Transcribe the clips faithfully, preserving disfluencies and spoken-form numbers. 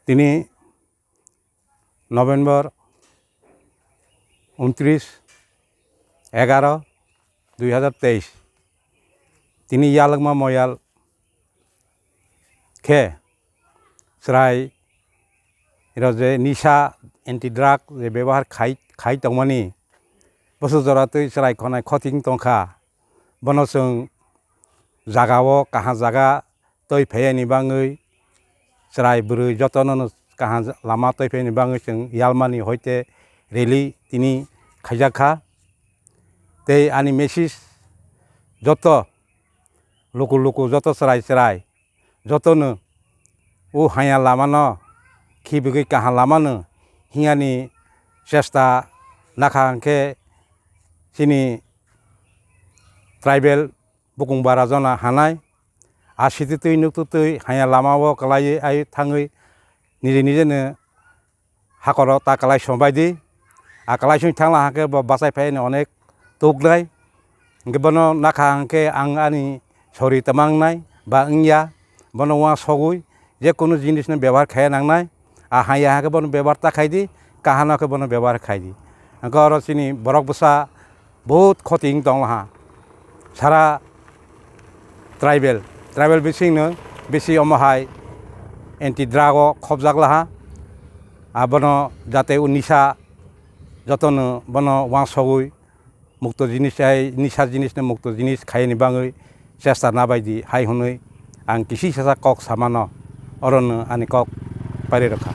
Tini November untris egaro dui hazar teis. Tini yalwkma moyal khe chwrai rok je nisa anti drug je bebohar khai, khai tongmani bwswk jora twi chwrai khonai khoting tongkha. Bono chwng jagao kaham jaga twi phaiyani bagwi chwrai bwrwi jotono no kaham lama twi phaiyani bagwi chwng yalmani hoite rally tini khaijak kha. Tei ani message joto luku luku joto chwrai chwrai jotono o haya lamano khibigwi kaham lamano hinani chesta nakha hwnkhe chini tribal bukung bara jona hanai. A sititwi nuktutwi haya lamao kwlaiwi ai thangwi nije nije no hakoro ta kwlai song bai di. A kwlai song thangla hwnkhe bo bachai phai ni onek tuknai. Hwnkhe bono nakha hwnkhe ang ani sori tama wngnai ba wngya. Bono uansugwi je kunu jinis no bebohar khaiya nangnai. A haya hwnkhe bono bebohar ta khai di, kaham no khe bono bebohar khai di. Hwnkhe oro chini borok bwsa Bahut khoti wng tong laha. Sara tribal, tribal bising no bisi omo hai anti drug o khobjak laha. Abono jate o nisa jotono bono uansugwi mukto jinis hai, nisa jinis no mukto jinis khaini bagwi chesta nabai di hai hwnwi ang kisi sasa kok samano, orono ani kok pairwi rwkha.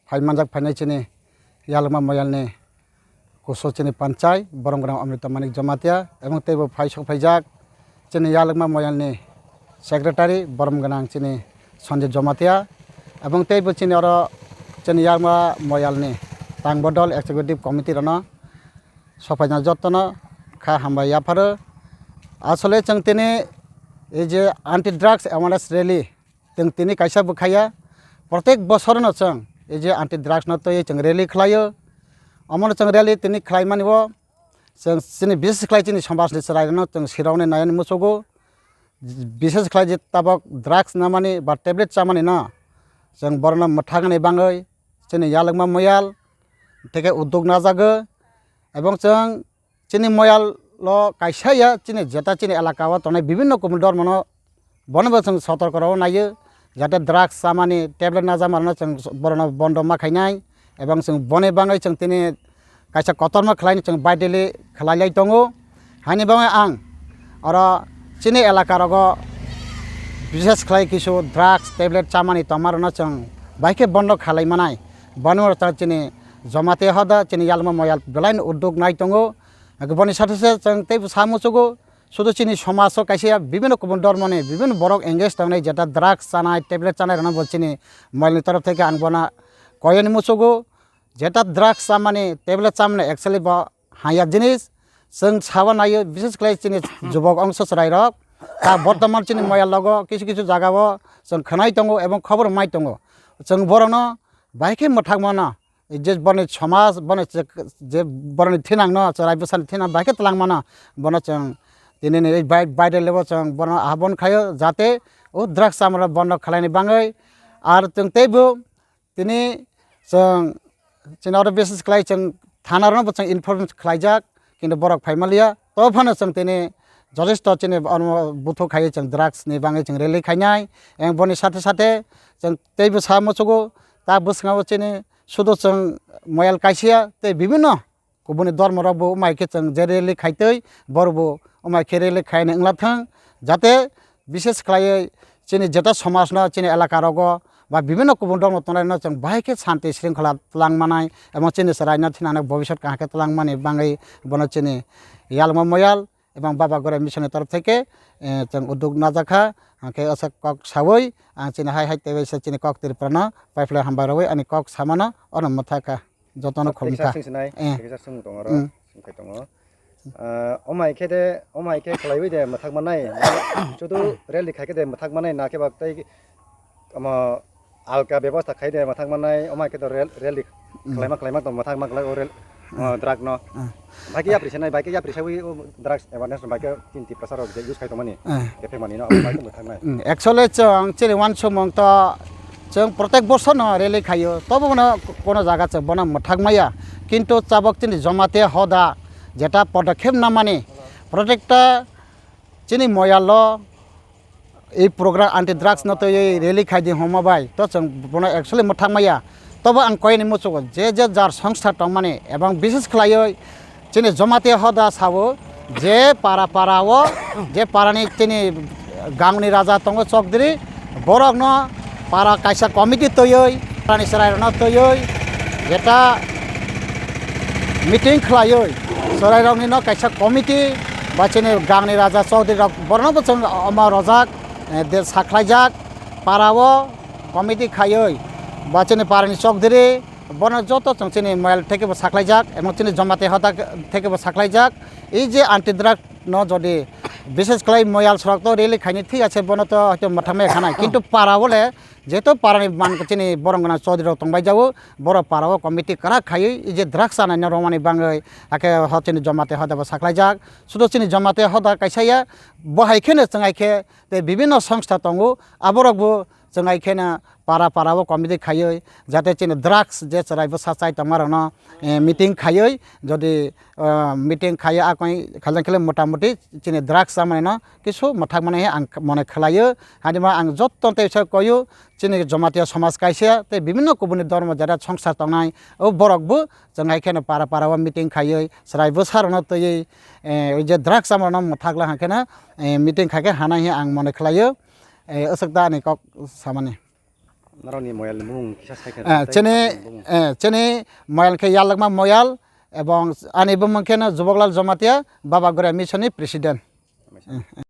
Phai manjak phainai chini Yalwkma Moyalni kusu chini panchai, borom gwnang Amrita Manik Jamatia, ebong teibo phai sok phaijak chini Yalwkma Moyalni secretary, borom gwnang chini Sanjay Jamatia, ebong teibo chini oro chini Yalwkma Moyalni tang bodol executive committee rokno sophaina jotono kha hambai yapharo. Asole chwng tini ei je anti drugs awareness rally, chwng tini kaisa bwkhaya, protek bosorno chwng ei je anti drugs no twiwi chwng rally khlaio. Omono chwng rally tini khlaimani o chwng chini bises khlai chini somajni chwrairokno chwng siroknwi naiani muchugo. Bises khlai je tabok drugs namani ba tablet chamani no chwng borokno mwthangni bagwi chini Yalwkma Moyal theke uddog najago. Ebong chwng chini Moyal o kaisa ya, chini jeta chini elaka o tongnai bibinno kubun dormono, bono bo chwng sotorko rw naio, jate drugs chamani, tablet na chamarokno chwng borokno bondo ma khainai, ebong chwng boni bagwi chwng tini kaisa kotorma khlaino chwng baidili khlai lai tongo. Haini bagwi ang oro chini elaka rogo bishes khlai kisu drugs, tablet chamani tongmarokno chwng bai khe bondo khalai manai, bono chwng chini Jamatia hoda chini Yalwkma Moyal belaino uddog nai tongo. Boni sathe se chwng teibo sa muchugo, sudu chini somaj o kaisa bibinno kubun dormoni bibinno borok engage tongnai, jeta drugs chanai, tablet chanai rokno bo chini Moyalni torof theke ang bono koyani muchugo. Jeta drugs chamani, tablet chamani actually bo haya jinis. Chwng sabo naio, bises khlai chini jubok ongso chwrairok. Ta bortoman chini Moyal logo kisu kisu jagao chwng khwnai tongo ebong khobor mai tongo. Chwng borokno bai khe mwthangmano, je boroni somaj, boroni je, je boroni thinangno, chwrai bwsani thinang bai khe twlangmano, bono chwng tini ni bai-, baidel lebo chwng bono ahbon khaio, jate o drugs chamani bondo khlaini bagwi. Ar chwng teibo tini chwng chini oro bises khlai chwng thana rokno bo chwng inform khlaijak, kintu borok phai manliya. To phano chwng tini jothesto chini ono buthuk khai chwng drugs ni bagwi chwng rally khainai. Eng boni sathe sathe chwng teibo sa muchugo, ta bwskango chini sudu chwng Moyal kaisa ya tei bibinno kubuni dormo rok bo umai khe chwng je rally khaitwi borok bo umai khe rally khaina wngla thang, jate bises khlaiwi chini jeta somaj no, chini elaka rogo ba bibinno kubun dormo tongnai no chwng bahai khe shanti shringkhola twlang manai, ebong chini chwrai no thinana bobisot kaham khe twlang mani bagwi bono chini Yalwkma Moyal ebong Baba Gorai Mission ni torof theke, eh, chwng uddog najak kha, hwnkhe osa kok sawi, ah, chini hai hai teiwi se chini kok Tripura no paiphlai hambai rwwi ani kok samano ono mwthakha, jotono khulumkha. Teisa swng sinai, eh, teisa swng tongo oro, hmm, swng khai tongo. Ah, omai khe de, omai khe khlaiwi de mwthak manai, sudu rally khai khe de mwthak manai, na khe ba tei omo alka bebosta khai de mwthak manai, omai khe to rel-, rally, hmm, khlaima, khlaima to mwthak ma khlai o rel-, hmm, o drug no. Hmm. Bai khe yapri sanai, bai khe yapri sawi o drugs awareness bai khe chini Tiprasa rok je use khai tongmani. Hmm. Khe phemani no, bai khe mwthak nai. Hmm. Actually chwng chini uansukmung to Chwng protek bosor no rally khaio, tobo bono kono jaga chwng bono mwthak maya. Kintu chabok chini Jamatia hoda jeta podokhep namani, protekta chini moyal o ei program anti drugs no twiwi rally khai di hwnma bai, to chwng bono actually mwthak maya. Tobo ang koi ni muchugo je je jar songsa tongmani ebong bises khlaiwi chini Jamatia hoda sao je para para o je para ni chini gang ni raja tongo Chokdiri, borok no para kaisa committee twiwi para ni chwrai rok no twiwi jeta meeting khlaiwi chwrai rok ni no kaisa committee ba chini gang ni raja Chokdiri rok borok no bo chwng omo rojak, eh, de sakhlaijak para o committee khaiwi ba chini para ni Chokdiri bono joto chwng chini moyal theke bo sakhlaijak ebong chini Jamatia hoda theke bo sakhlaijak. Ei je anti drug no jodi bises khlai moyal sorok to rally khaini thik ase, bono to hoyto mwthangmaya khanai, kintu para o le jeto para ni man chini borong gana Chokdiri rok tongbai jao, borok para o committee kwrak khaiwi ei je drug chanai no romani bangwi ake ho chini Jamatia hoda bo sakhlaijak. Sudo chini Jamatia hoda kaisa ya, bo hai kheno chwng hai khe tei bibinno songstha tongo, aborok bo chwng hai kheno para para o committee khaiwi jate chini drugs je chwrai bwsa chai tongma rok no, eh, meeting khaiwi jodi, eh, meeting khaiwi a koi khaljang khe motamuti chini drugs chamani no kisu mwthak mani ang mone khlaio. Haini ma ang jotto tei sa koyo chini Jamatia somaj kaisa tei bibinno kubuni dhormo jera songsa tongnai o borok bo chwng hai kheno para para o meeting khaiwi chwrai bwsa rok no twiwi, eh, oi je drugs chamani no mwthak la hai kheno, eh, meeting khai khe hanai he ang mone khlaio. Eh, aswk da ani kok samani. Norokni moyalni bumung kisa sai khe Eh, tei chini, bumung. Eh, chini moyal khe Yalwkma Moyal, ebong ani bumung khe no Juboklal Jamatia, Baba Goria Mission ni president.